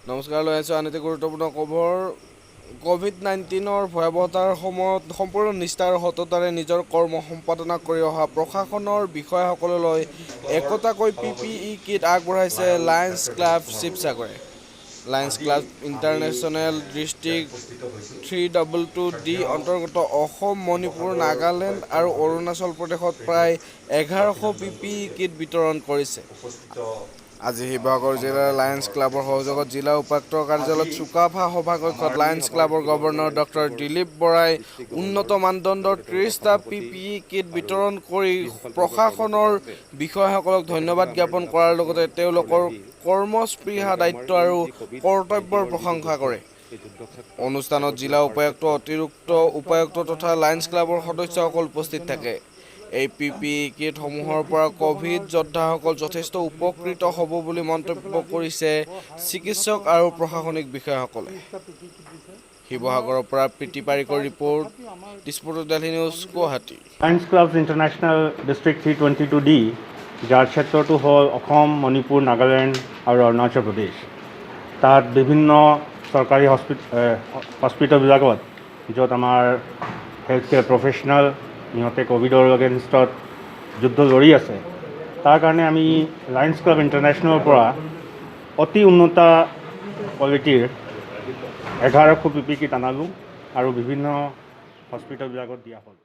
নমস্কাৰ, লৈ আছোঁ আন এটি গুৰুত্বপূৰ্ণ খবৰ। ক'ভিড-19ৰ ভয়াৱহতাৰ সময়ত সম্পূৰ্ণ নিষ্ঠা আৰু সততাৰে নিজৰ কৰ্ম সম্পাদনা কৰি অহা প্ৰশাসনৰ বিষয়াসকললৈ একোটাকৈ পিপিই কিট আগবঢ়াইছে লায়ন্স ক্লাব শিৱসাগৰে। Lions club international district 322 D অন্তৰ্গত অসম, মণিপুৰ, নাগালেণ্ড আৰু অৰুণাচল প্ৰদেশত প্ৰায় 1100 পিপিই কিট বিতৰণ কৰিছে। আজি শিৱসাগৰ জিলাৰ লায়ন্স ক্লাবৰ সহযোগত জিলা উপায়ুক্তৰ কাৰ্যালয়ত চুকাফা সভাকক্ষত লায়ন্স ক্লাবৰ গভৰ্ণৰ ডক্টৰ দিলীপ বৰাই উন্নত মানদণ্ডৰ 30টা পিপিই কিট বিতৰণ কৰি প্ৰশাসনৰ বিষয়াসকলক ধন্যবাদ জ্ঞাপন কৰাৰ লগতে তেওঁলোকৰ কৰ্মস্পৃহা, দায়িত্ব আৰু কৰ্তব্যৰ প্ৰশংসা কৰে। অনুষ্ঠানত জিলা উপায়ুক্ত, অতিৰিক্ত উপায়ুক্ত তথা লায়ন্স ক্লাবৰ সদস্যসকল উপস্থিত থাকে। এই পিপিই কিটসমূহৰ পৰা ক'ভিড যোদ্ধাসকল যথেষ্ট উপকৃত হ'ব বুলি মন্তব্য কৰিছে চিকিৎসক আৰু প্ৰশাসনিক বিষয়াসকলে। শিৱসাগৰৰ পৰা Priti Parikar report, Dispur Delhi news, Guwahati. Lions clubs international district 322 D, যাৰ ক্ষেত্ৰটো হ'ল অসম, মণিপুৰ, নাগালেণ্ড আৰু অৰুণাচল প্ৰদেশ। তাত বিভিন্ন চৰকাৰী হস্পিটেলবিলাকত, য'ত আমাৰ হেল্থ কেয়াৰ প্ৰফেচনেল ইহঁতে ক'ভিডৰ এগেইনষ্টত যুদ্ধ লৰি আছে, তাৰ কাৰণে আমি লায়ন্স ক্লাব ইণ্টাৰনেশ্যনেলৰ পৰা অতি উন্নত কোৱালিটিৰ 1100 পিপি কিট আনালোঁ আৰু বিভিন্ন হস্পিটেলবিলাকত দিয়া হ'ল।